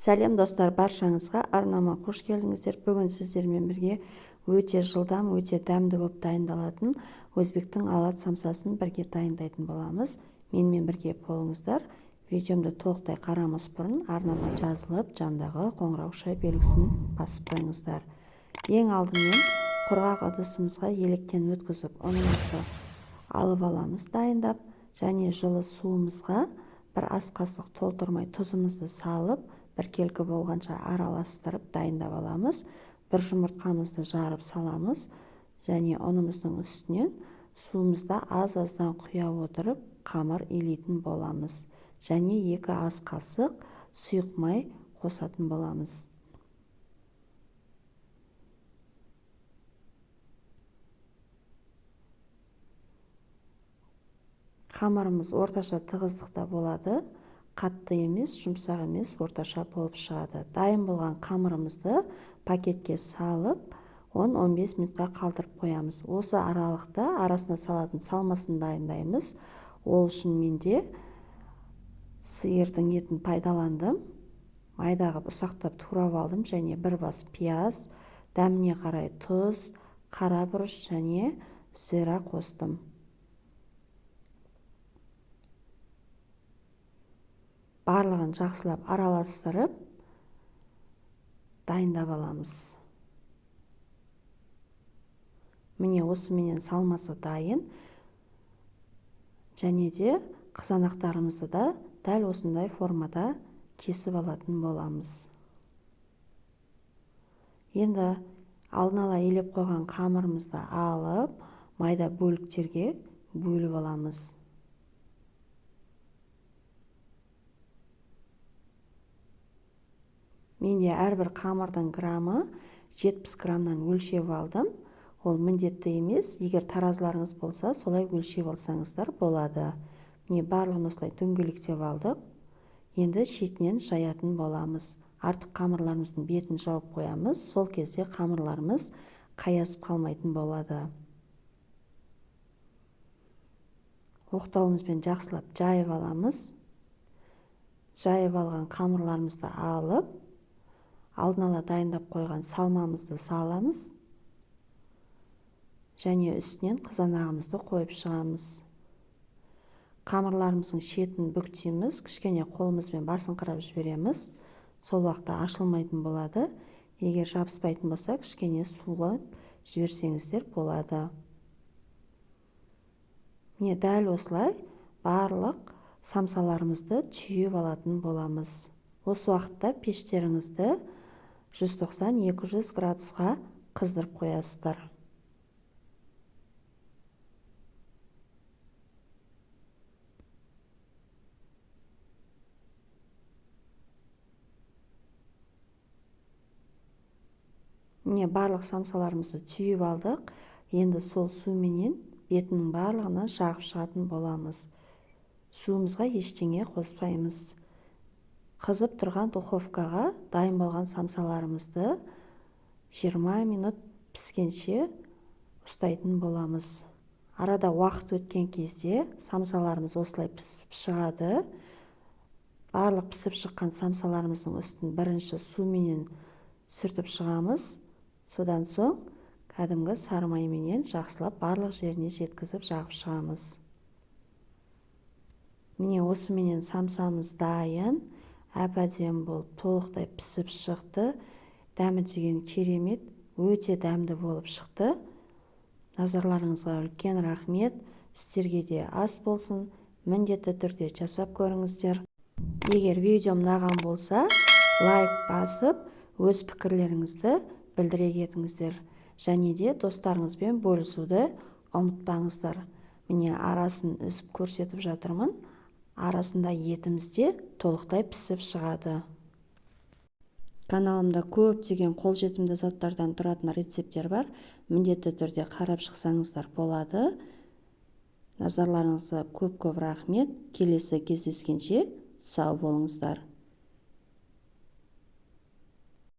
Сәлем достар, баршаңызға арнама қош келдіңіздер. Бүгін сіздермен бірге өте жылдам, өте дәмді болып дайындалатын өзбектің алат самсасын бірге дайындайтын боламыз. Менімен бірге болыңыздар. Видеомды толықтай қарамас бұрын арнама жазылып, жандағы қоңырауша белгісін басып қойыңыздар. Ең алдымен құрғақ ыдысымызға електен өткізіп, ұнымызды алып аламыз дайындап, және жылы суымызға бір ас қасық толтырмай тұзымызды салып, біркелкі болғанша араластырып дайындап аламыз. Бір жұмыртқамызды жарып саламыз және ұнымыздың үстінен суымызды аз-аздан құя отырып қамыр илейтін боламыз. Және 2 ас қасық сұйық май қосатын боламыз. Қамырымыз орташа тығыздықта болады. Қатты емес, жұмсақ емес, орташа болып шығады. Дайын болған қамырымызды пакетке салып, 10-15 минутқа қалдырып қоямыз. Осы аралықта арасына салатын салмасын дайындаймыз. Ол үшін менде сиырдың етін пайдаландым. Майда қып ұсақтап турап алдым және бір бас пияз, дәміне қарай тұз, қара бұрыш және зира қостым. Барлығын жақсылап араластырып дайындап аламыз. Міне осыменен салмасы дайын. Және де қызанақтарымызды да дәл осындай формада кесіп алатын боламыз. Енді алдын ала илеп қойған қамырымызды алып, майда бөліктерге бөліп аламыз. Менде әрбір қамырдың грамы 70 грамнан өлшеп алдым. Ол міндетті емес, егер таразыларыңыз болса, солай өлшеп алсаңыздар болады. Міне барлығын осылай дөңгелектеп алдық. Енді шетінен жаятын боламыз. Артық қамырларымыздың бетін жауып қоямыз. Сол кезде қамырларымыз қаясып қалмайтын болады. Оқтауымызбен жақсылап жайып аламыз. Жайып алған қамырларымызды алып, алдын ала дайындап қойған салмамызды саламыз. Және үстінен қызанағымызды қойып шығамыз. Қамырларымыздың шетін бүктейміз, кішкене қолымызбен басыңқырап жібереміз. Сол уақытта ашылмайтын болады. Егер жабыспайтын болса, кішкене сулап жіберсеңіздер болады. Міне дәл осылай барлық самсаларымызды түйіп алатын боламыз. Осы уақытта пештеріңізді 190-200 градусқа қыздырып қоясыздар. Міне барлық самсаларымызды түйіп алдық. Енді сол суменен бетінің барлығына жағып шығатын боламыз. Суымызға ештеңе қоспаймыз. Қызып тұрған духовкаға дайын болған самсаларымызды 20 минут піскенше ұстайтын боламыз. Арада уақыт өткен кезде самсаларымыз осылай пісіп шығады. Барлық пісіп шыққан самсаларымыздың үстін бірінші суменен сүртіп шығамыз. Содан соң кәдімгі сары майменен жақсылап барлық жеріне жеткізіп жағып шығамыз. Міне осыменен самсамыз дайын. Әп-әдемі болып толықтай пісіп шықты. Дәмі деген керемет, өте дәмді болып шықты. Назарларыңызға үлкен рахмет. Сіздерге де ас болсын. Міндетті түрде жасап көріңіздер. Егер видеом ұнаған болса, лайк басып, өз пікірлеріңізді білдіре кетіңіздер. Және де достарыңызбен бөлісуді ұмытпаңыздар. Міне арасын үзіп көрсетіп жатырмын. Арасында етіміз де толықтай пісіп шығады. Каналымда көптеген қолжетімді заттардан тұратын рецепттер бар. Міндетті түрде қарап шықсаңыздар болады. Назарларыңызға көп-көп рахмет. Келесі кездескенше сау болыңыздар.